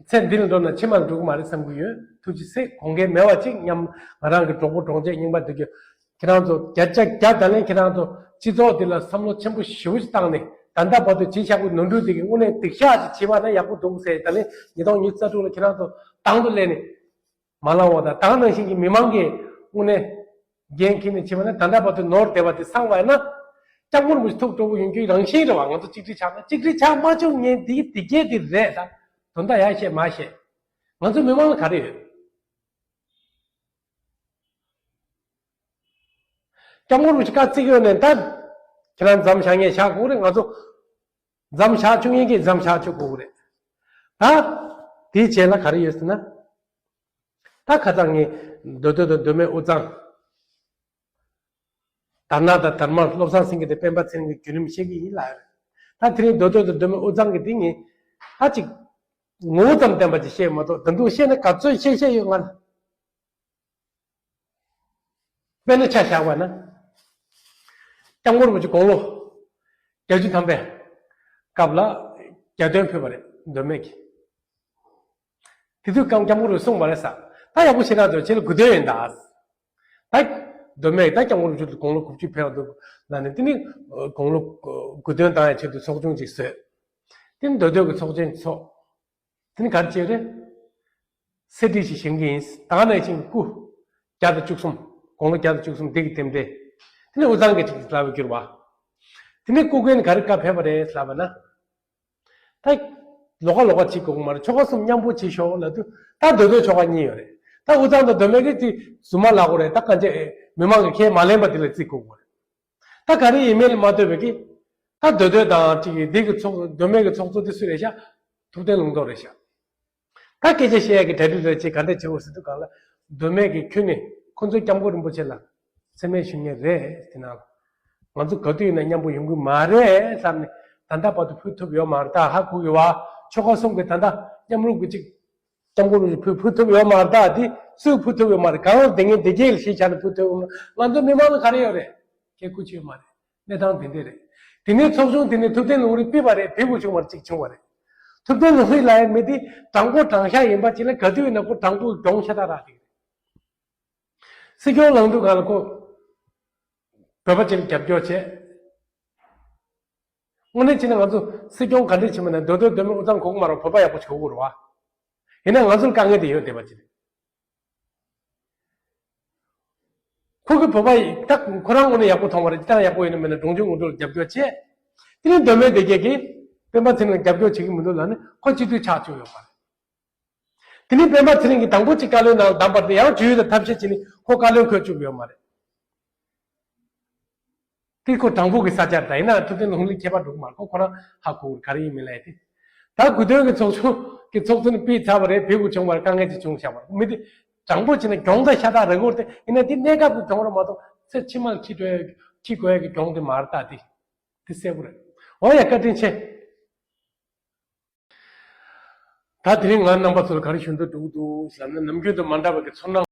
ཚེ་འདི་ལ་འགྲོ་ན་ཕྱི་མ་ལ་འགྲོ་གི་མ་རེད་བསམ་གྱི་ཡོད། ཐུགས་རྗེ་ཆེ། དགོངས་འགལ་མེད་པ་ཅིག་མཉམ་ང་རང་གི་གྲོགས་པོ་གྲོགས་མཆེད་རྙིང་པ་འདི་གྱད། ཁྱེད་རང་ཚོ་བརྒྱ་ཆ་བརྒྱ་ད་ལན་ཁྱེད་རང་ཚོ་སྤྱི་ཚོགས་འདི་ལ་བསམ་བློ་ཆེན་པོ་ཞེ་པོ་ཞིག་བཏང་ནས། ད་ལྟ་བར་དུ་བྱས་བཞག་པའི་ནོར་འཁྲུལ་འདི་གི་དངོས་གནས་སྡིག་བཤགས་ཅིག་བྱས་པ་ན་ཡག་པོ་འདུག་ཟེར། ད་ལན་ཉིས་སྟོང་ཉི་ཤུ་རྩ་དྲུག་ལ་ཁྱེད་རང་ཚོ་དང་དུ་སླེབས་ནས། མ་ལངས་པ་དང་། དེ་ནང་བཞིན་གྱི་མི་མང་གིས་དངོས་གནས་འགན་འཁྱེར་ནས་བྱས་པ་ན། ད་ལྟ་བར་དུ་ནོར་བསྡད་པ་དེ་སངས་པ་ཡིན་ན། སྐྱབས་མགོན་རིན་པོ་ཆེ་ཐུགས་སྤྲོ་པོ་ཡོང་རྒྱུའི་རང་བཞིན་རེད་བ། ང་ཚོ་གཅིག་སྒྲིལ་ཆགས་ན། གཅིག་སྒྲིལ་ཆགས་མ་བྱུང་མཁན་དེ་དེ་གྱད་དེ་རེད་ད། དོན་དག་ཡར་བཤད་མར་བཤད། ང་ཚོ་མི་མང་ལ་ག་རེ་ཡོད། སྐྱབས་མགོན་རིན་པོ་ཆེ་བཀའ་བརྩི་གི་ཡོད་ནའི་ད། ཁྱེད་རང་མཚམས་བཞག་མཁན་བཞག་དགོས་རེད། ང་ཚོ་མཚམས་བཞག་ཆོག་མཁན་གྱིས་མཚམས་བཞག་ཆོག་དགོས་རེད། ད་དེའི་རྗེས་ལ་ག་རེ་ཡོད་ཟེར་ན། ད་ཁ་སང་ངས་མདོ་སྟོད་དང་མདོ་སྨད་དབུས་གཙང་། དར་ནག་དང་དར་དམར་བློ་བཟང་སེང་གེ་དང་སྤེན་པ་ཚེ་རིང་གི་བརྒྱུད་རིམ་བཤད་ཀྱི་ཡིན་ལབ་ཡོད། ད་དེ་རིང་མདོ་སྟོད་དུ་མདོ་སྨད་དབུས་གཙང་གི་དེ་ངས་ཧ་ཅིག་ངོ་བོ་ཙམ་བསྟན་པ་ཅིག་བཤད་མ་གཏོགས། ད་དུང་བཤད་ན་ག་ཚོད་བཤད་བཤད་ཡོད་ང་ལ། དཔེར་ན་ཆ་བཞག་པ་ན། སྐྱབས་མགོན་རིན་པོ་ཆེ་དགུང་ལོ་བརྒྱད་ཅུ་ཐམ་པའི་སྐབས་ལ་རྒྱ་སྟོན་ཕེབས་པ་རེད། མདོ་སྨད་ཀྱི། དེ་དུས་སྐབས་སྐྱབས་མགོན་རིན་པོ་ཆེ་གསུངས་པ་རེད་ས། ད་ཡག་པོ་ཤེས་ན་འདོད་ཁྱེད་ལ་དགུ་སྟོན་ཡིན་ད། ད་མདོ་སྨད་ད་སྐྱབས་མགོན་རིན་པོ་ཆེ་དགུང་ལོ་དགུ་བཅུ་ཕེབས་འདུག་ལ་ནི། དེ་ནི་དགུང་ལོ་དགུ་སྟོན་བཏང་ཡའི་ཆེད་དུ་ཚོགས་ཆུང་ཅིག་བཟོས། དེ་ནི་མདོ་སྟོད་ཀྱི་ཚོགས་ཆེན་ཚོགས། དེ་ནི་ག་རེ་བྱས་རེད། གསེར་བྲིས་ཤིག་བཞེངས་ཀྱི་ཡིན། ད་ག་ནང་བཞིན་སྐུ་བརྒྱ་དང་བཅུ་གསུམ། དགུང་ལོ་བརྒྱ་དང་བཅུ་གསུམ་དེ་གི་རྟེན་འབྲེལ། དེ་ནི་དབུས་གཙང་གི་ཅིག་ལབ་པའི་གྱུར་པ། དེ་ནི་སྐུ་མགྲོན་ག་རེ་བཀའ་ཕེབས་པ་རེད་ལབ་པ་ན། ད་ལོགས་ཀ་ལོགས་ཀ་བྱེད་དགོས་ཀྱི་མ་རེད། ཆོ་ག་གསུམ་མཉམ་པོ་བྱེད་ཤོག་ལབ་དུས། ད་མདོ་སྟོད་ཆོ་ག་གཉིས་ཡོད་རེད། ད་དབུས་གཙང་དང་མདོ་སྨད་ཀྱི་དེ་རྫུན་མ་ལབ་དགོས་རེད། ད་གང་ཅི་མི་མང་གིས་ཁས་མ་ལེན་པ་དེ་ལ་བརྩི་དགོས་ཀྱི་རེད། ད་ག་རེ་ཡིན་མིན་ལ་མ་ལྟོས་པའི་གི། ད་མདོ་སྟོད་དང་གཅིག་གི་འདི་གི་ཚོགས། མདོ་སྨད་ཀྱི་ཚོགས་གཙོ་དེ་སུ་རེད་ཤག། ཐུབ་བསྟན་ལུང་རྟོགས་རེད་ཤག། ད་སྐད་ཆ་བཤད་ཡ་གི་གྲ་སྒྲིག་རེ་བྱེད། ག་འདྲ་བྱེད་དགོས་ཟེར་དུས་སྒང་ལ། མདོ་སྨད་ཀྱི་ཁྱོན་ནས་ཁོ་ཚོས་སྐྱབས་མགོན་རིན་པོ་ཆེ་ལ་མཚན་སྨད་ཞུ་མཁན་རེད། དེ་ནང་ང་ཚོ་ག་དུས་ཡིན་ན་མཉམ་པོ་ཡོང་གི་མ་རེད་བསམ་ནས། ད་ལྟ་བར་དུ་ཕུལ་ཐུབ་ཡོད་མ་རེད། ད་ཧ་གོ་གི་བ། ཆོལ་ཁ་གསུམ་གྱི་ད་ལྟ་མཉམ་རུབ་ཀྱི་ཅིག། སྐྱབས་མགོན་རིན་པོ་ཆེ་ཕུལ་ཕུལ་ཐུབ་ཡོད་མ་རེད། ད་དེ་སུས་ཕུལ་ཐུབ་ཡོད་མ་རེད། གང་ལ་དེ་ངས་དེ་རྒྱལ་ཞེས་བྱ་ནས་ཕུལ་ཐུབ་ཡོད་མ་རེད། ང་ཚོ་མི་མང་ལ་ག་རེ་ཡོད་རེད། ཁྱེད་སྐུ་མཁྱེན་མ་རེད། གནས་སྟངས་དེ་འདྲ་རེད། དེ་ནས་ཚོགས་ཆུང་དེ་ནས་ཐུབ་བསྟན་ལུང་རིགས་ཕུད་པ་རེད། ཕུད་དགོས་བྱུང་བ་རེད། ཅིག་བྱུང་བ་རེད། ཐུབ་བསྟན་ལུང་རིགས་ལབ་ཡ་མི་དེ་དྲང་པོ་དྲང་བཞག་ཡིན་པ་ཅིག་ལ། ག་དུས་ཡིན་ན་ཁོ་དྲང་པོ་གྱོང་ཤ་སྟག་རག་གི་རེད། སྲིད་སྐྱོང་ལངས་དུས་སྒང་ལ་ཁོ་བོད་པ་ཅིག་ལ་རྒྱབ་སྐྱོར་བྱས། དངོས་གནས་བྱས་ན་ང་ཚོ་སྲིད་སྐྱོང་ག་འདྲས་བྱེད་མིན་ན། མདོ་སྟོད་མདོ་སྨད་དབུས་གཙང་གོ་གི་མ་རེད། བོད་པ་ཡག་པོ་བྱེད་དགོས་རེད་བ། ཡིན་ན་ང་ཚོར་དཀའ་ངལ་དེ་ཡོད་བསྡད་པ་ཅིག་རེད། ཁོ་གི་བོད་པ་ཡིས་ད་ཁོ་རང་ངོས་ནས་ཡག་པོ་མཐོང་བ་རེད། ཅི་ལྟར་ཡག་པོ་ཡིན་ན་མིན་ན་གྲོང་ཆོག་ངོ་སྤྲོད་རྒྱབ་སྐྱོར་བྱས། དེ་ནས་མདོ་སྨད་སྡེ་དགེ་གིས་སྤེན་པ་ཚེ་རིང་ལ་རྒྱབ་སྐྱོར་བྱེད་ཀྱི་མི་འདུག་ལབ་ནས་ཁོ་སྤྱི་འཐུས་ཆགས་བཅུག་ཡོད་མ་རེད། དེ་ནས་སྤེན་པ་ཚེ་རིང་གིས་དང་པོ་གཅིག་བཀའ་བློན་ནང་བདམས་པ་དེ་ཡང་ཇུས་ཡོད་དང་ཐབས་ཤེས་བྱས་ནས་ཁོ་བཀའ་བློན་འཁོད་བཅུག་ཡོད་མ་རེད། དེ་ཁོ་དྲང་པོ་གི་ས་ཆ་རེད། ད་ཡིན་ན་ཐུབ་བསྟན་ལུང་རིགས་ཁྱད་པར་འགྲོ་གི་མ་རེད། ཁོ་ཁོ་རང་ཧ་གོ་གི་རེད། ག་རེ་ཡིན་མིན་ལབ་ཡ་དེ། ད་དགུ་སྟོན་གྱི་ཚོགས་ཆུང་གི་ཚོགས་གཙོ་ནས་ཕུད་ཚར་བ་རེད། ཕུད་དགོས་བྱུང་བ་རེད། དཀའ་ངལ་ཅིག་བྱུང་བཞག་པ་རེད། མི་དེ་དྲང་པོ་བྱས་ན་གྱོང་ད་ཤ་སྟག་རག་གི་རེད། དེ་ཡིན་ན་དེ་གནས་སྐབས་ཀྱི་གྱོང་རེད་མ་གཏོགས་ཚེ་ཕྱི་མར་འཁྱེར་འགྲོ་ཡ། འཁྱེར་དགོས་ཡ་གི་གྱོང་དེ་མ་རེད། ད་དེ་དེ་གསལ་པོ་རེད། འོ་ཡ། བཀའ་དྲིན་ཆེ། ད་དེ་རིང་ང་རྣམ་པ་ཚོར་ག་རེ་ཞུ་འདོད་འདུག་འདུག་ཟེར་ན། ནམ་རྒྱུན་དང་མ་འདྲ་བའི་གི་ཚོར་སྣང་